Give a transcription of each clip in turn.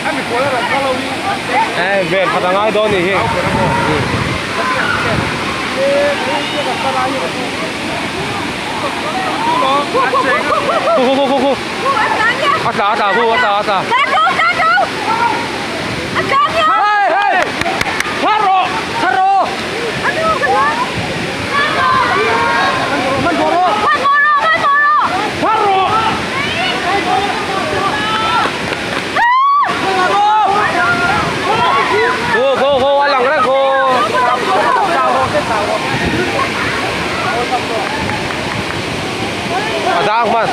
Eh ven khat a ngai dawn nih hi. Khu khu khu khu. A tla a tla khu a tla a tla. Hey hey. Thar rawh thar rawh. Thar rawh. Khu khu khu a lang reng khu. A dang hman.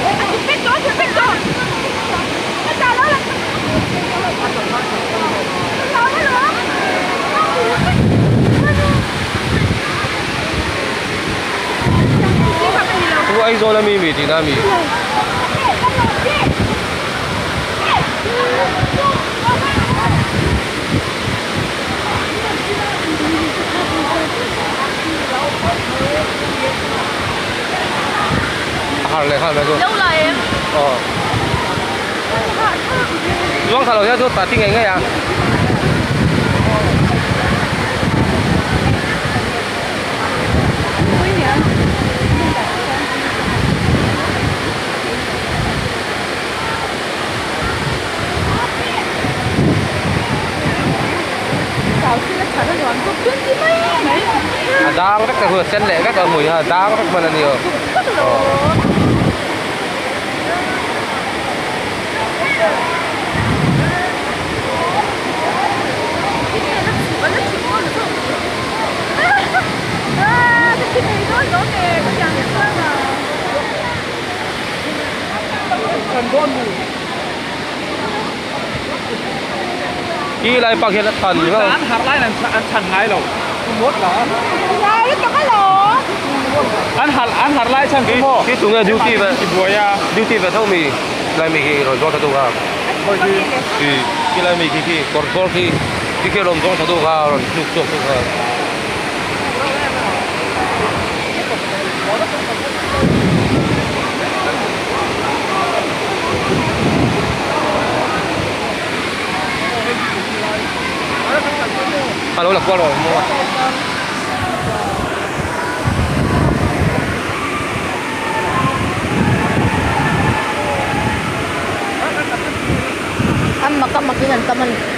Chu Aizawl ami mi tihna ami. A har leh nghal mai chu. Aw. Zuang thla lo hian chu tah ti ngei ngei a. A dang vek a sen leh vek a hmui a dang vek hman a ni aw. Khi lai pak hian a than ringawt a. An harh laiin an chhan ngai lo. An harh an harh lai chhan chu maw? Khi tunge duty ve buai a. Duty ve tho mi lai mi khi rawn zawng tha tu kha. Khi khi lai mi khi khi kawr kawr khi khi khi rawn zawng tha tu kha rawn hnuk chhuak tu kha. A lo la kual rawh maw. A mak a mak in an tam a ni.